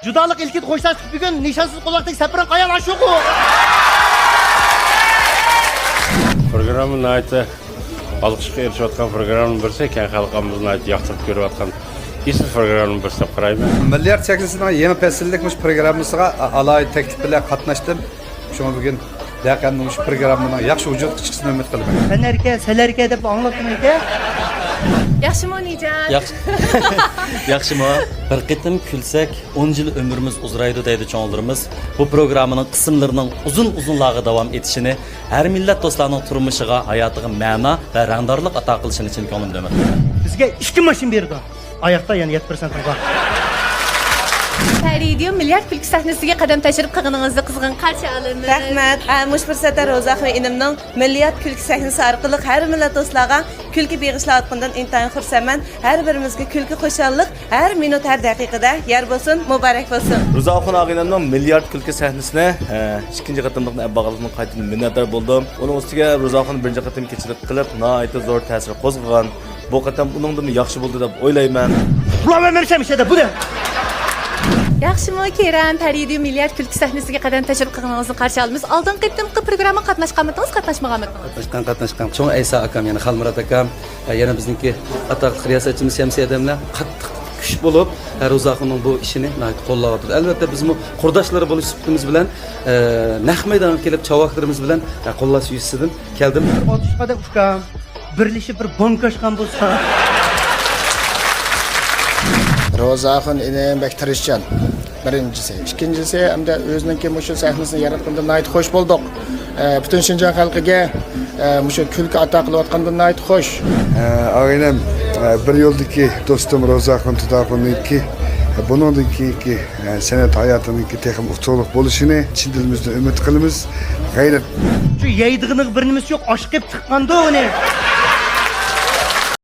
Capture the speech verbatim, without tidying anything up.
جۇدالىق ئىلكىدە خوشلاشتۇق بۈگۈن، نىشانسىز قولاقتەك سەپرەڭ قايان ئاشۇقۇ. پروگرامما ناھايىتى ئالقىشقا ئېرىشىۋاتقان پروگراممىنىڭ بىرسى، كەڭ خەلقىمىز ناھايىتى ياقتۇرۇپ كۆرۈۋاتقان ئېسىل پروگراممىنىڭ بىرسى دەپ قارايمەن. مىليارد سەھنىسىنىڭ يېڭى پەسىللىك مۇشۇ پروگراممىسىغا ئالاھىدە تەكلىپ بىلەن قاتناشتىم. شۇڭا بۈگۈن دەقەمنىڭ مۇشۇ پروگراممىنىڭ ياخشى ۋۇجۇدقا چىقىشىنى ئۈمىد قىلىمەن. سەنەركە، سەلەركە دەپ ئاڭلاپتىمەن ئىكەن. ياخشىمۇ نىجات؟ ياخشى. ياخشىمۇ؟ بىر قېتىم كۈلسەك، ئون يىل ئۆمرىمىز ئۇزىرايدۇ دەيدۇ چوڭلىرىمىز. بۇ پروگراممىنىڭ قىسىملىرىنىڭ ئۇزۇن-ئۇزۇنلارغا داۋام ئېتىشىنى، ھەر مىللەت دوستلارنىڭ تۇرمۇشىغا، ھاياتىغا مەنە ۋە رەڭدارلىق ئاتا قىلىشىنى چىن كۆڭلۈمدىن ئۈمىد قىلىمەن. بىزگە ئىككى ماشىنا بېرىدۇ. ئاياقتا يەنە يەتتە پىرسەنتىڭ بار. پەرىدىيۇ مىليارد كۈلكە سەھنىسىگە قەدەم تەشرىپ قىلغىنىڭىزنى قىزغىن قارشى ئالىمىز. رەھمەت. ھە، مۇشۇ پۇرسەتتە روزاخۇن ئىنىمنىڭ مىليارد كۈلكە سەھنىسى ئارقىلىق ھەر مىللەت دوستلارغا كۈلكە بېغىشلاۋاتقىنىدىن ئىنتايىن خۇرسەنمەن. ھەر بىرىمىزگە كۈلكە، خۇشاللىق ھەر مىنۇت، ھەر دەقىقىدە يار بولسۇن، مۇبارەك بولسۇن. روزاخۇن ئاغىنەمنىڭ مىليارد كۈلكە سەھنىسىنى، ئە، ئىككىنچى قېتىملىقىنى ئەپ بارغانلىقىدىن قايتىدىن مىننەتدار بولدۇم. ئۇنىڭ ئۈستىگە روزاخۇن بىرىنچى قېتىم كېچىلىك قىلىپ، ناھايىتى زور تەسىر قوزغىغان. بۇ قېتىم ئۇنىڭدىنمۇ ياخشى بولدى دەپ ئويلايمەن. ئۇلار بىلەن مەن ئىشلەمىسە دە بۇ دە. ياخشىمۇ كېرەم، پەرىدىيۇ مىليارد كۈلكە سەھنىسىگە قەدەم تەشرىپ قىلغىنىڭىزنى قارشى ئالىمىز. ئالدىنقى قېتىمقى پروگراممىغا قاتناشقانمىدىڭىز، قاتناشمىغانمىدىڭىز؟ قاتناشقان، قاتناشقان. چوڭ ئەيسا ئاكام، يەنى خالمۇرات ئاكام، يەنە بىزنىڭكى ئاتاقلىق رىياسەتچىمىز شەمسىيە ھەدەملەر قاتتىق كۈچ بولۇپ، روزاخۇننىڭ بۇ ئىشىنى ناھايىتى قوللاۋاتىدۇ. ئەلۋەتتە، بىزمۇ قۇرداشلىرى بولۇش سۈپىتىمىز بىلەن، ئە، نەق مەيدانغا كېلىپ، چاۋاكلىرىمىز بىلەن، ئە، قوللاش يۈزىسىدىن كەلدىم. ئاتۇشقا دە ئۇكام، بىرلىشىپ بىر بونكا ئاچقان بولسا. روزاخۇن ئىنىم بەك تىرىشچان. بىرىنچىسى. ئىككىنچىسى، ئەمدى ئۆزىنىڭكى مۇشۇ سەھنىسىنى ياراتقىنىدىن ناھايىتى خوش بولدۇق. ئە، پۈتۈن شىنجاڭ خەلقىگە، ئە، مۇشۇ كۈلكە ئاتا قىلىۋاتقىنىدىن ناھايىتى خوش. ئە، ئاغىنەم، ئە، بىر يولدىكى دوستۇم روزاخۇن تۇداخۇننىڭكى، بۇنىڭدىن كېيىنكى، ئە، سەنئەت ھاياتىنىڭكى تېخىمۇ ئۇتۇقلۇق بولۇشىنى چىن دىلىمىزدىن ئۈمىد قىلىمىز. غەيرەت. شۇ يەيدىغىنىغا بىر نېمىسى يوق، ئاشقىپ چىققاندۇ ئۇنى.